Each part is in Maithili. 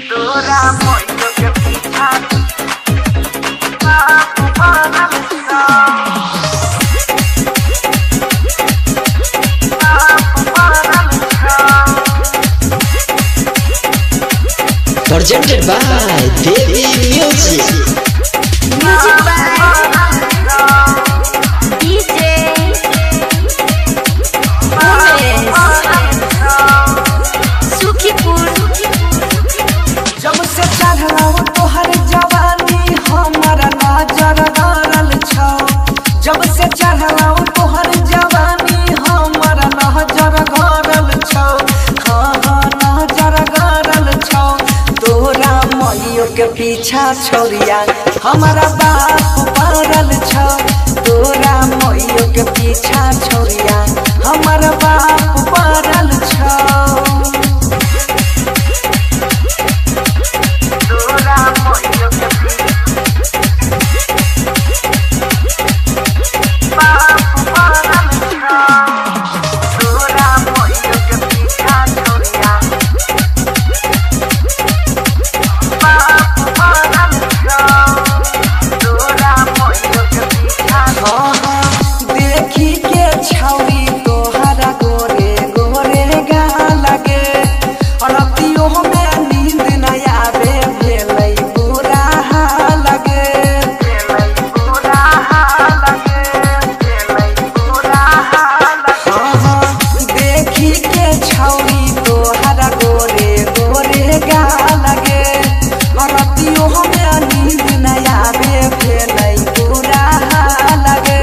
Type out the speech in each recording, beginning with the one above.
तोरा मोइयो के पीछा बाप पड़ल छौ, बाप पड़ल छौ। Presented by Devi Music. Music by DJ Umesh Sukhipur. जब से चढ़लौ तोहर जवानी हमर नजर गड़ल छौ, जब से चढ़लौ तोहर जवानी हमर नजर गड़ल छौ, हाँ हाँ नजर गड़ल छौ। तोरा मइयो के पीछा छोरिया हमारा बाप पड़ल छौ, तोरा मइयो के पीछा छोरिया हमारा बाप पड़ल छौ। तोरा मोइयो के बाप पड़ल छौ, तोरा मोइयो के पीछा छोरिया बाप पड़ल छौ, तोरा मोइयो के पीछा। हाँ हाँ देखी के छौरी तोहरा गोरे गोरे गाल लगे, रतियो में नींद न आवे भेलै बुरा हाल गे, भेलै बुरा हाल गे, भेलै बुरा हाल। हाँ हाँ देखी के छौरी तोहरा गोरे गोरे गाल गे, रतियो में नींद न आवे भेलै बुरा हाल गे।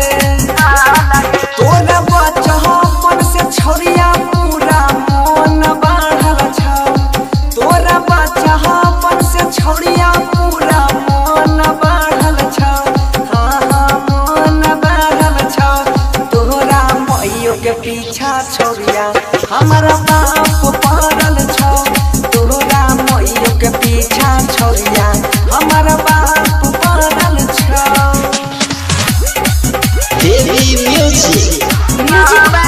तोरा बचपन से छोरिया पूरा मन बढ़ल छौ, तोरा बचपन से छोरिया पूरा मन बढ़ल छौ, हाँ हाँ मन बढ़ल छौ। तोरा मइयो के पीछा छोरिया हमारा बाप पड़ल छौ, तोरा मइयो के पीछा छोरिया हमारा बाप पड़ल छौ। Devi Music. Music by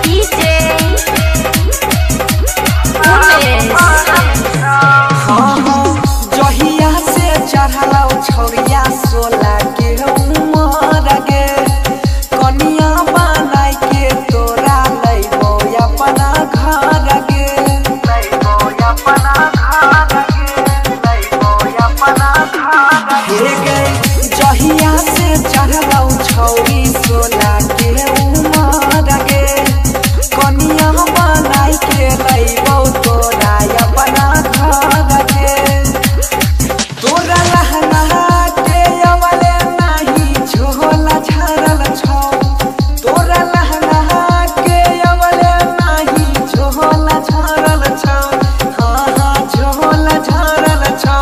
DJ Umesh. हाँ हाँ जहिया से चढ़लौ छौरिया 16 के उमर गे, कनिया बनाय के तोरा लैबो अपना घर गे, लैबो अपना घर गे, लैबो अपना घर गे। गे जहिया से चढ़लौ छौरी 16 के उमर गे, कनिया बनाय के लैबो तोरा अपना घर गे। तोरा लहंगा के अवले नाही झोला झरल छौ, तोरा लहंगा के अवले नाही झोला झरल छौ, हाँ हाँ झोला झरल छौ।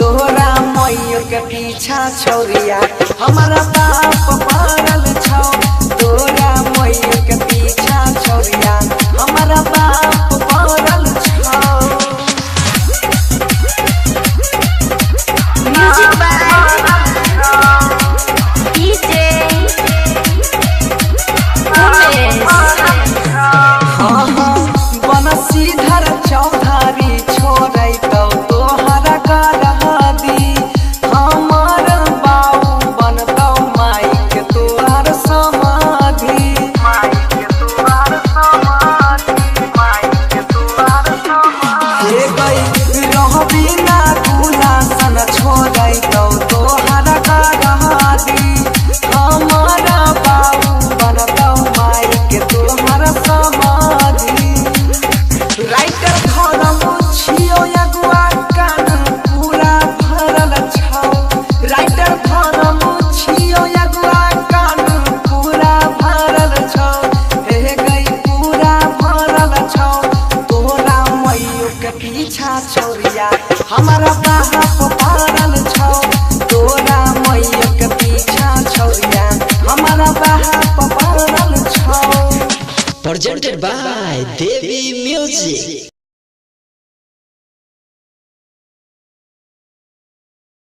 तोरा मइयो के पीछा छोरिया हमारा बाप पड़ल छौ, तोरा मइयो के पीछा छोरिया हमारा बाप पड़ल छौ। Music by DJ Umesh. हाँ हाँ बनसीधर चौधरी छोड़ै तौ तोहरा करहदी, हमर बाऊ बनतौ माइक तोहर समाधि, माइक तोहर समाधि, माइक तोहर समाधि। हे गई रहबी ना कुलासन छोड़ै तौ तोहरा करहदी, हमर बाऊ बनतौ माइक तोहर समाधि। राइटर धरम छियो अगुआ कान पूरा भरल छौ, राइटर धरम छियो अगुआ कान पूरा भरल छौ, हे गई पूरा भरल छौ। तोरा मइयो के पीछा छोरिया हमारा बाप पड़ल छौ, तोरा मइयो के पीछा छोरिया हमारा बाप पड़ल छौ। Presented by Devi Music.